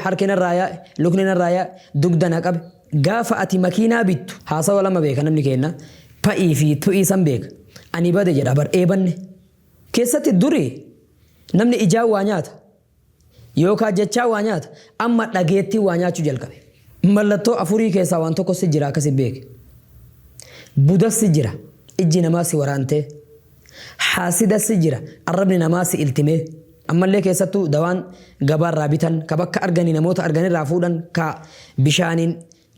Harki narraa yaa'e, lukni narraa yaa'e, dugda na qabe. Gaafa ati makiinaa bittu haasawa lama beeka namni keenna. Pa'ii fi tu'ii san beeka. Ani bade jedha bar eebanne. Keessatti duri namni ijaan waa nyaata. Yookaa jechaa waa nyaata. Amma dhageettiin waa nyaachuu jalqabe. Mallattoo afurii keessaa waan tokko si jira akkasi beeki. Budas si jira. Ijji namaa si waraantee. Haasida si jira. Arrabni namaa si iltimee. Ammallee keessattuu dawaan gabaarraa bitan, ka bakka arganii namoota arganirraa fuudhan, ka bishaaniin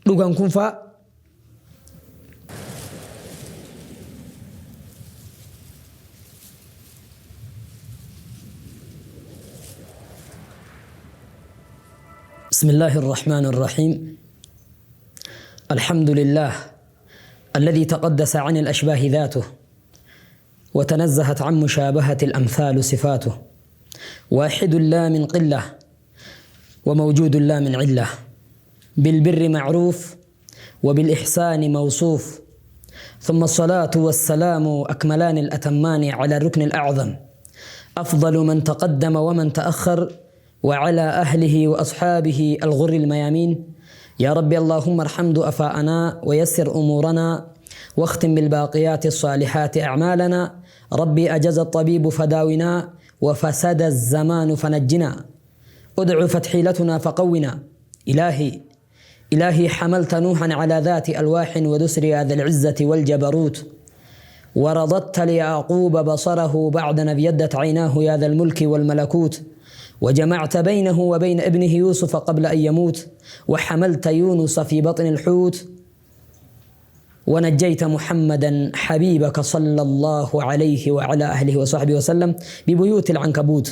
dhugan kun faa. بسم الله الرحمن الرحيم. الحمد لله الذي تقدس عن الأشباه ذاته، وتنزهت عن مشابهة الأمثال صفاته، واحد لا من قلة، وموجود لا من علة، بالبر معروف وبالإحسان موصوف. ثم الصلاة والسلام أكملان الأتمان على الركن الأعظم، أفضل من تقدم ومن تأخر، وعلى أهله وأصحابه الغر الميامين. يا ربي اللهم ارحم ضعفاءنا ويسر أمورنا واختم بالباقيات الصالحات أعمالنا. ربي أجز الطبيب فداونا، وفسد الزمان فنجنا، ادع فتحيلتنا فقونا. إلهي إلهي حملت نوحا على ذات ألواح ودسر يا ذا العزة والجبروت، ورضدت ليعقوب بصره بعد أن ابيضت عيناه يا ذا الملك والملكوت، وجمعت بينه وبين ابنه يوسف قبل أن يموت، وحملت يونس في بطن الحوت، ونجيت محمدا حبيبك صلى الله عليه وعلى أهله وصحبه وسلم ببيوت العنكبوت.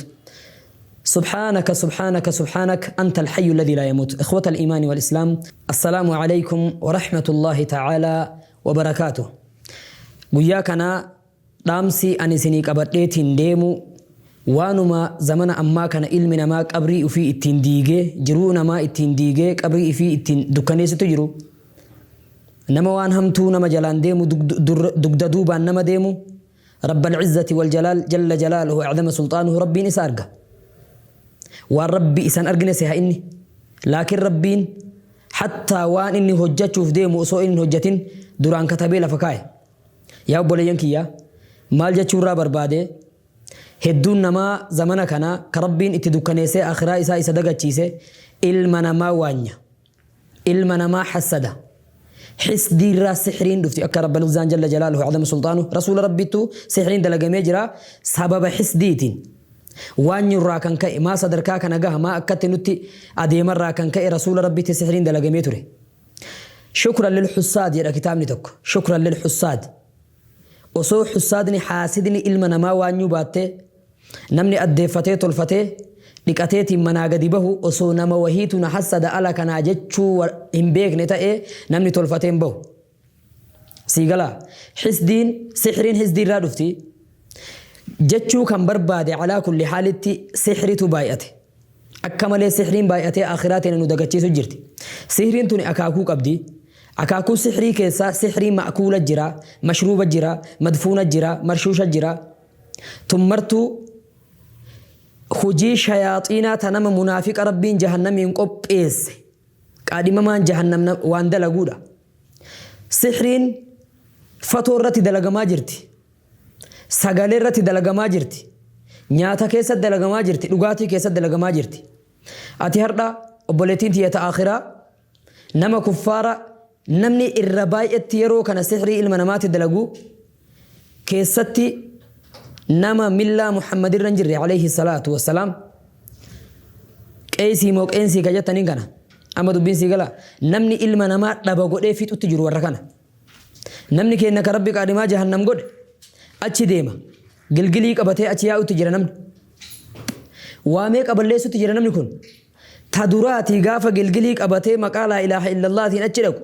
سبحانك سبحانك سبحانك أنت الحي الذي لا يموت. إخوة الإيمان والإسلام، السلام عليكم ورحمة الله تعالى وبركاته. Guyyaa kana dhaamsi ani isinii qabadheetiin deemu waanuma zamana ammaa kana ilmi namaa qabrii ufii ittiin diigee, jiruu namaa ittiin diigee, qabrii ifii ittiin dukkaneessitu jiru. Nama waan hamtuu nama jalaan deemu, dugda duubaan nama deemu, Rabbal izzati wal jalaal jalla jalaaluhu a'zama sulxaanuhu, Rabbiin isa arga. Waan Rabbi isan argine seha inni. Laakiin Rabbiin hattaa waan inni hojjachuuf deemu osoo inni hin hojjatin duraan katabee lafa kaa'e. Yaa obboleeyyan kiyya, maal jechuurraa barbaade? Hedduun namaa zamana kana ka Rabbiin itti dukkaneessee akhiraa isaa isa dagachiise ilma namaa waanya. Ilma namaa hassada. Hisdiirraa sihriin dhufti akka Rabbal Izzaan jalla jalaaluhu a'zama sulxaanuhu rasuula Rabbittuu sihriin dalagamee jira sababa hisdiitiin. Waanyurraa kan ka'e maa sadarkaa kana gaha, maa akkatti nutti adeemarraa kan ka'e rasuula Rabbitti sihriin dalagamee ture. Shukran lil hussaad jedha kitaabni tokko. Shukran lil hussaad. Osoo hussaadni, haasidni ilma namaa waanyuu baattee, namni addeeffatee tolfatee dhiqateetiin manaa gadi bahu osoo nama wahiitu na hassada ala kanaa jechuu hin beekne ta'ee namni tolfatee hin bahu. Sii galaa? Hisdiin, sihriin hisdiirraa dhufti. Jechuu kan barbaade, alaa kulli haalitti sihritu baay'ate. Akka malee sihriin baay'atee akhiraa teena nu dagachiisu jirti. Sihriin tuni akaakuu qabdi. Akaakuu sihrii keessaa sihrii ma'kuula jira, mashruuba jira, madfuuna jira, marshuusha jira. Tun martuu hujii shayaaxiinaa ta nama munaafiqa Rabbiin jahannamiin qopheesse, qaadhimamaan jahannam waan dalaguudha. Sihriin fatoo irratti dalagamaa jirti. Sagalee irratti dalagamaa jirti. Nyaata keessatti dalagamaa jirti. Dhugaatii keessatti dalagamaa jirti. Ati har'a, obboleettiin tiyya ta akhiraa, nama kuffaara, namni irra baay'etti yeroo kana sihrii ilma namaatti dalagu keessatti nama millaa Muhammad irra hin jirre alayhi salaatu wassalaam, qeesii moo qeensii ka jettaniin kana, amma dubbiin sii gala, namni ilma namaa dhaba godhee fixutti jiru warra kana. Namni keenya ka Rabbi qaadhimaa jahannam godhe achi deema. Gilgilii qabatee achi yaa'utti jira namni. Waamee qaballeessutti jira namni kun. Ta duraatii gaafa gilgilii qabatee maqaa laa ilaaha illallaatiin achi dhaqu,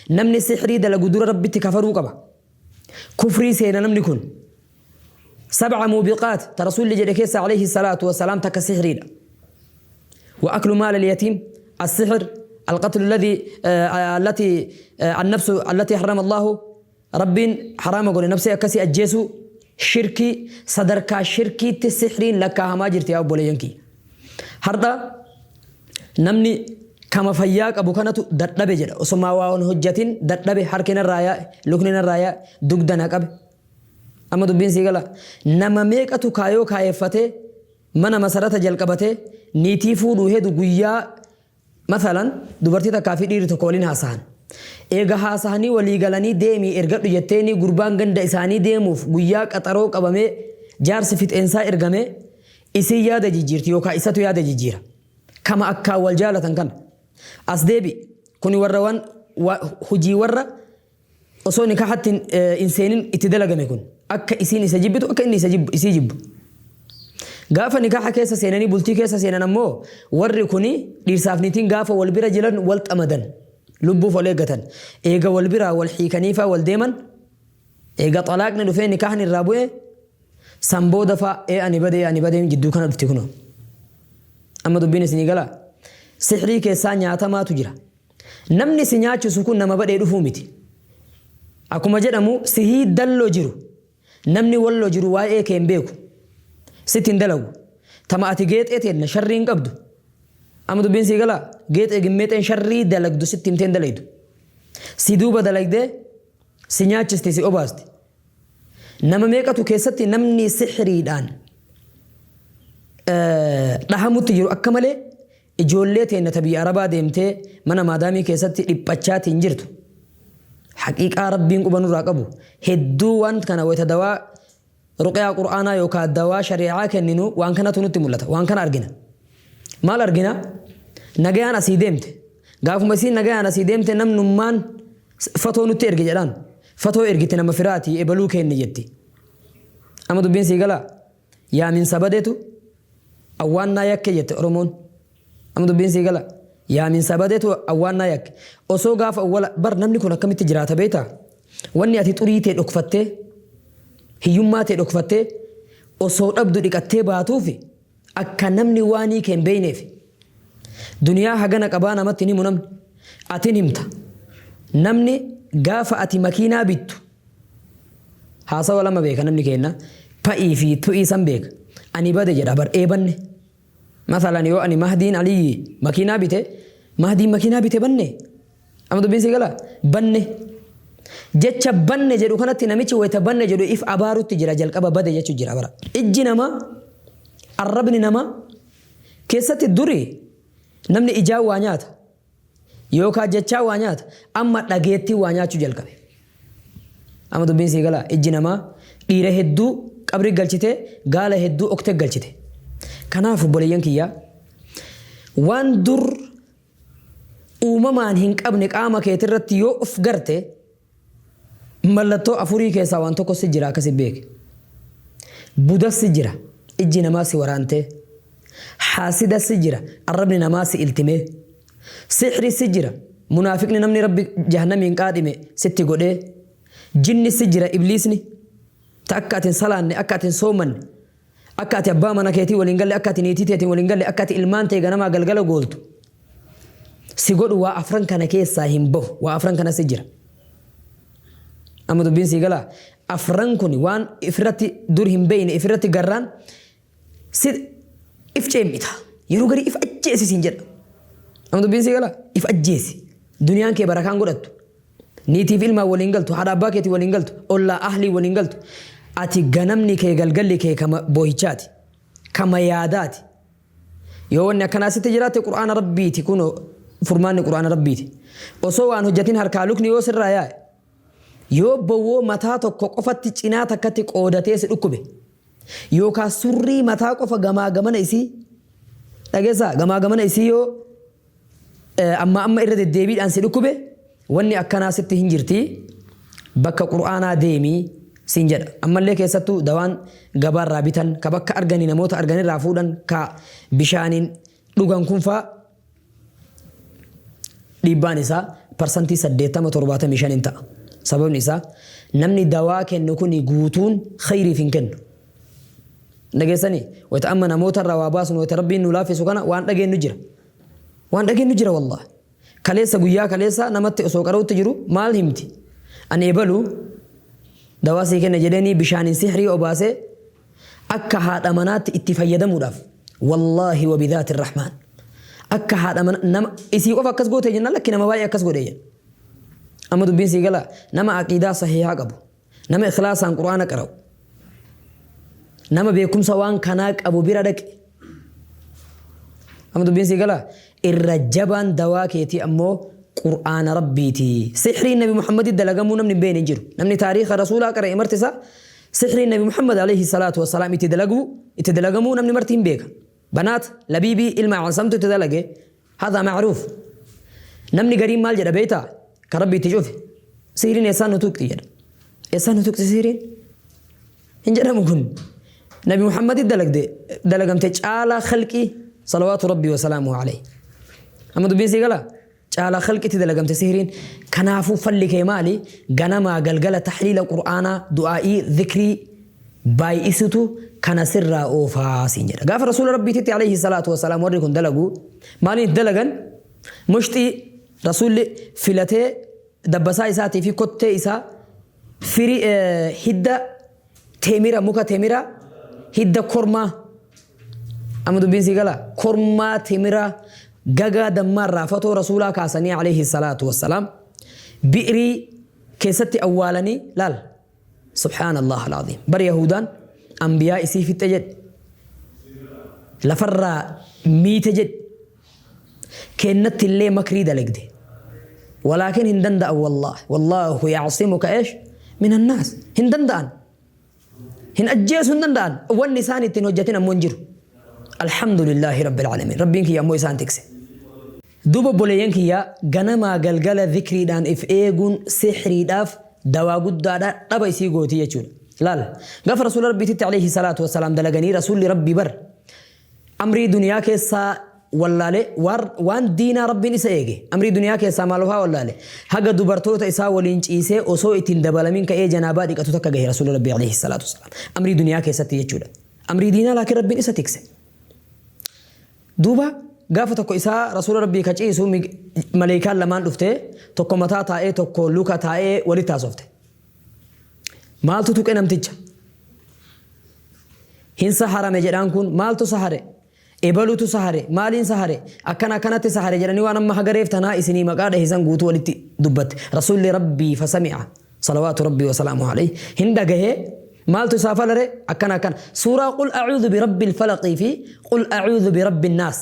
namni sihrii dalagu dura Rabbitti kafaruu qaba. Kufrii seena namni kun. Sab'a muubiqaat ta Rasuulli jedhe keessa alayhi salaatu wassalaam takka sihriidha. Wa aklu maal al-yatiim, as-sihr, al-qatlu alladhi allati an-nafsu allati harrama Allahu, Rabbiin haraama godhe nafsee akkasii ajjeesuu, shirkii, sadarkaa shirkiitti sihriin lakkaahamaa jirti yaa obboleeyyan kiyya. Har'a Namni kama fayyaa qabu kanatu dadhabe jedha. Osomaa waa hin hojjatin dadhabe, harki narraa yaa'e, lukni narraa yaa'e, dugda na qabe. Amma dubbiin sii gala. Nama meeqatu kaayoo kaayeffatee, mana masarata jalqabatee, niitii fuudhuu hedu guyyaa. Mathalan, dubartii takkaa fi dhiirri tokko waliin haasahan. Eega haasahanii walii galanii deemii ergadhu jetteenii gurbaan ganda isaanii deemuuf guyyaa qaxaroo qabamee jaarsi fixeensaa ergamee isiin yaada jijjiirti yookaa isatu yaada jijjiira. Kama akkaan wal jaalatan kana. As deebi'i. Kuni warra waan hujii warra osoo nikaahatti hin seenin itti dalagame kun. Akka isiin isa jibbitu, akka inni isa jibbu, isii jibbu. Gaafa nikaaha keessa seenanii bultii keessa seenan ammoo warri kuni dhiirsaaf niitiin gaafa wal bira jiran wal xamadan. Lubbuuf wal eeggatan. Eega wal biraa wal hiikaniifaa wal deeman, eega xalaaqni dhufee nikaahni irraa bu'e, san booda faa ee ani bade, ee ani badeen jidduu kana dhufti kunoo. Amma dubbiin isinii galaa? Sihrii keessaa nyaatamaatu jira. Namni si nyaachisu kun nama badhee dhufuu miti. Akkuma jedhamu sihii dalloo jiru, namni walloo jiru waa'ee kee hin beeku. Sitti hin dalagu. Tama ati geexee teenna sharrii hin qabdu. Amma dubbiin sii galaa? Geexee gimmeexeen sharrii dalagdu sitti himtee hin dalaydu. Si duuba dalagdee si nyaachisti, si obaasti. Nama meeqatu keessatti namni sihriidhaan dhahamutti jiru akka malee. Ijoollee teenna ta biyya Arabaa deemtee mana maadaamii keessatti dhiphachaatiin jirtu, haqiiqaa Rabbiin quba nurraa qabu, hedduu waan kana wayta dawaa ruqyaa Qur'aanaa yookaa dawaa shari'aa kenninu waan kanatu nutti mul'ata, waan kana argina. Maal argina? Nagayaan asii deemte. Gaafuma isiin nagayaan asii deemte namnummaan fatoo nutti erge jedhaan. Fatoo ergite nama firaati ebaluu kenne jetti. Amma dubbiin sii galaa? Yaaminsa badetu awwaannaa yakke jette Oromoon. Amma dubbiin sii gala. Yaaminsa badetu awwaannaa yakke. Osoo gaafa awwala bar namni kun akkamitti jiraata beektaa? Wanni ati xurii tee dhokfattee, hiyyummaa tee dhokfattee, osoo dhabdu dhiqattee baatuufi akka namni waanii kee hin beekneef. Duniyaa hagana qabaa namatti hin himu namni. Atin himta. Namni gaafa ati makiinaa bittu Haasawa lama beeka namni keenna. Pa'ii fi tu'ii san beeka. Ani bade jedha bar ee banne. Masalan yoo ani Mahdiin Aliyyi makiinaa bite, Mahdiin makiinaa bite banne. Amma dubbiin sii galaa? Banne. Jecha banne jedhu kanatti namichi wayita banne jedhu if abaarutti jira, jalqaba bade jechu jira bara. Ijji namaa, arrabni namaa keessatti duri namni ijaan waa nyaata. Yookaa jechaa waa nyaata. Amma dhageettiin waa nyaachuu jalqabe. Amma dubbiin sii galaa? Ijji namaa dhiira hedduu qabri galchite, gaala hedduu okte galchite. Kanaaf obboleeyyan kiyyaa, waan dur uumamaan hin qabne qaama keetirratti yoo of garte, mallattoo afurii keessaa waan tokko si jira akkasi beeki. Budas si jira, ijji namaa si waraantee. Haasida si jira, arrabni namaa si iltimee. Sihri si jira, munaafiqni namni Rabbi jahannamiin qaadhime sitti godhee. Jinni si jira, ibliisni ta akka ati hin salaanne, akka ati hin soomanne, akka ati abbaa mana keetii waliin galle, akka ati niitii teetiin waliin galle, akka ati ilmaan tee ganamaa galgala gooltu si godhu. Waa afran kana keessaa hin bahu, waa afran kana si jira. Amma dubbiin sii galaa? Afran kun waan ifirratti dur hin beeyne ifirratti garraan si if ceemmita. Yeroo garii if ajjeesi siin jedha. Amma dubbiin sii galaa? If ajjeesi. Duniyaan kee barakaan godhattu. Niitiif ilmaan waliin galtu, haadha abbaa keetii waliin galtu, ollaa ahlii waliin galtu. Ati ganamni kee galgalli kee kama boohichaati. Kama yaadaati. Yoo wanni akkanaa sitti jiraatte, Qur'aana Rabbiiti kunoo, furmaanni Qur'aana Rabbiiti. Osoo waan hojjatin harkaa lukni yoo sirraa yaa'e, yoo bowwoo mataa tokko qofatti cinaa takkatti qoodatee si dhukkube, yookaa surrii mataa qofa gamaa gamana isii, dhageessaa, gamaa gamana isii yoo amma amma irra deddeebiidhaan si dhukkube, wanni akkanaa sitti hin jirti, bakka Qur'aanaa deemi siin jedha. Ammallee keessattuu dawaan gabaarraa bitan, ka bakka arganii namoota arganirraa fuudhan, ka bishaaniin dhugan kun faa dhiibbaan isaa 80% 75 hin ta'a. Sababni isaa namni dawaa kennu kun guutuun khayriif hin kennu. Dhageessanii? Wayita amma namoota irraa waa baasnu, wayita Rabbiin nu laaffisu kana waan dhageenyu jira. Waan dhageenyu jira wallahi. Kaleessa, guyyaa kaleessa namatti osoo qara'utti jiru maal himti? Ani ebalu dawaa sii kenna jedheenii bishaaniin sihrii obaasee akka haadha manaatti itti fayyadamuudhaaf, wallaahi wa bidhaati rahmaan. Akka haadha mana nama isii qofa akkas goote jennaan lakki nama baay'ee akkas godhe jedha. Amma dubbiin sii gala nama aqiidaa sahiihaa qabu, nama ikhlaasaan Qur'aana qara'u, nama beekumsa waan kanaa qabu bira dhaqi. Amma dubbiin sii gala irra jabaan dawaa keetii ammoo Qur'aana Rabbiiti. Sihriin Nabi Muhammadi dalagamuu namni hin beekne hin jiru. Namni taariikha Rasuulaa qara'e marti isaa sihriin Nabi Muhammad alayhi salaatu wassalaam itti dalaguu itti dalagamuu namni marti hin beeka. Banaat Labiibii ilma Acsamtu itti dalage hadha ma'ruuf. Namni gariin maal jedha beektaa? Ka Rabbi itti cufe. Sihriin eessaan nu tuqxi jedha. Eessaan nu tuqxi sihriin? Hin jedhamu kun. Nabi Muhammadi dalagde dalagamte caalaa khalqii salawaatu Rabbii wa salaamuhu alayhi. Amma dubbiin sii galaa? Caalaa khalqitti dalagamte sihriin. Kanaafuu falli kee maali? Ganamaa galgala tahliila Qur'aanaa, du'aa'ii, zikrii baay'isutu kana sirraa oofaa siin jedha. Gaafa Rasuula Rabbiititti alayhi salaatu wassalaam warri kun dalagu maaliin itti dalagan? Mushxii Rasuulli filatee dabbasaa isaatii fi kottee isaa firii hidda temira muka temira hidda kormaa amma dubbiin sii gala kormaa temira gagaa dammaarraa fatoo rasuulaa kaasanii alayhi salaatu wassalaam bi'rii keessatti awwaalanii laal subhaanallah alazim bar yahudaan ambiyaa isii fixxe jedhe lafarraa miite jedhe keennatti illee makrii dalagde walaakin hin danda'an wallahi wallaahu yacsimuka eesh min annaas hin danda'an hin ajjeesu hin danda'an wanni isaan ittiin hojjatin ammoo hin jiru alhamdulillaahi rabbil aalamiin rabbiin kiyya ammoo isaan tikse. Duuba obboleeyyan kiyya ganamaa galgala zikriidhaan if eeguun sihriidhaaf dawaa guddaadha dhaba isii gooti jechuudha. Laal gaafa rasuula rabbiititti alayhi salaatu wassalaam dalaganii rasuulli rabbii bar Amrii duniyaa keessaa wallaale waan diinaa Rabbiin isa eege. Amrii duniyaa keessaa maal faa wallaale? Haga dubartoota isaa waliin ciisee osoo itti hin dabalamin ka'ee janaabaa dhiqatu takka gahe Rasuulli Rabbii alayhi salaatu wassalaam. Amrii duniyaa keessatti jechuudha. Amrii diinaa laakiin Rabbiin isa tikse. Duuba gaafa tokko isaa Rasuula Rabbii ka ciisu maleeykaan lamaan dhuftee tokko mataa taa'ee tokko luka taa'ee walitti haasofte. Maaltu tuqe namticha? Hin saharame jedhaan kun maaltu sahare? Ebalutu sahare, maaliin sahare? Akkana akkanatti sahare jedhanii waan amma haga reef tanaa isinii maqaa dhahe san guutuu walitti dubbatte. Rasuulli Rabbii fasami'a salawaatu Rabbii wasalaamuhu alayhi hin dhagahee maaltu isaa falare? Akkana akkana. Suuraa qul a'uudhu bi rabbil falaqii fi qul a'uudhu bi rabbin naas.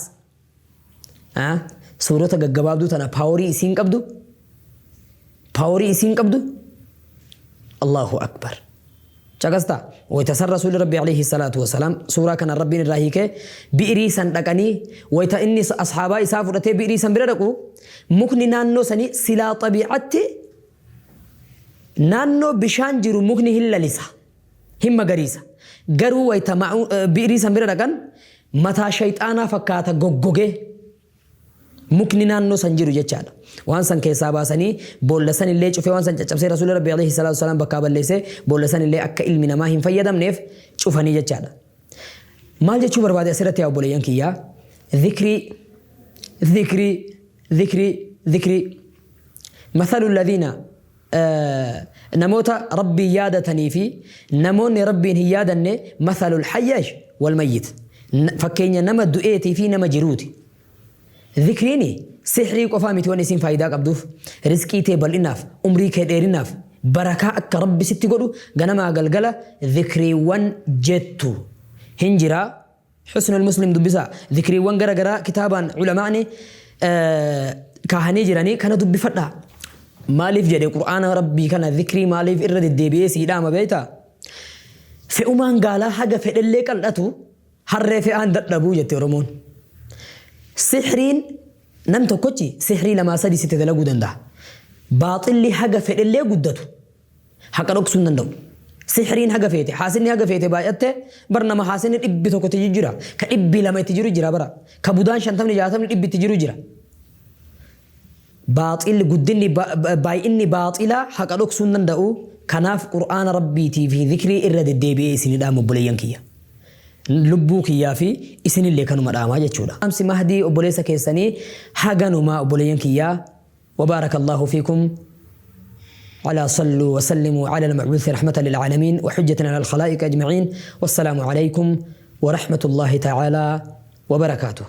Suurota gaggabaabduu tana paaworii isiin qabdu paaworii isiin qabdu Allahu akbar. Caqastaa wayta san rasuulli rabbi alayhi salaatu wasalaam suuraa kana rabbiin irraa hiikee bi'irii san dhaqanii wayta inni ashaabaa isaa fudhatee bi'irii san bira dhaqu mukni naannoo sanii silaa xabiicatti naannoo bishaan jiru mukni hin lalisa. Hin magariisa. Garuu wayta bi'rii san bira dhaqan mataa shayxaanaa fakkaata goggogee mukni naannoo san jiru jechaadha. Waan san keessaa baasanii boolla san illee cufee waan san caccabsee Rasuulli Rabbi alayhi salaatu wasalaam bakkaa balleessee boolla san illee akka ilmi namaa hin fayyadamneef cufanii jechaadha. Maal jechuu barbaade asirratti yaa obboleeyyan kiyyaa? Zikrii, zikrii, zikrii, zikrii. Mathalu alladhiina Namoota Rabbiin yaadatanii fi namoonni Rabbiin hin yaadanne mathalul hayyash wal mayyit. Fakkeenya nama du'eetii fi nama jiruuti. Zikriini sihrii qofaa miti wanni isiin faayidaa qabduuf. Rizqii tee bal'inaaf, umrii kee dheerinaaf, barakaa akka Rabbi sitti godhu ganamaa galgala zikriiwwan jettu hin jiraa. Husnul Muslim dubbisaa. Zikriiwwan gara garaa kitaabaan ulamaa'ni kaahanii jiranii kana dubbifadhaa. Maaliif jedhe Qur'aana Rabbii kana zikrii maaliif irra deddeebi'ee sii dhaama beektaa? Fe'umaan gaalaa haga fedhellee qal'atu harree fe'aan dadhabuu jette Oromoon. Sihriin nam tokkochi sihrii lamaa sadii sitti dalaguu danda'a. Baaxilli haga fedhellee guddatu Haqa dhoksuu hin danda'u. Sihriin haga feete, haasinni haga feete baay'atte, bar nama haasinni 100 itti jiru jira. Ka 200 itti jiru jira bara. Ka budaan shantamni jaatamni dhibbi itti jiru jira. Baaxilli guddinni baay'inni baaxilaa haqa dhoksuu hin danda'u. Kanaaf Qur'aana Rabbiitii fi zikrii irra deddeebi'ee isinii dhaama obboleeyyan kiyya. Lubbuu kiyyaa fi isinillee kanuma dhaamaa jechuudha. Dhaamsi Mahdii obboleessa keessanii haganumaa obboleeyyan kiyyaa. وبارك الله فيكم على صلوا وسلموا على المبعوث رحمة للعالمين وحجة على الخلائق أجمعين والسلام عليكم ورحمة الله تعالى وبركاته.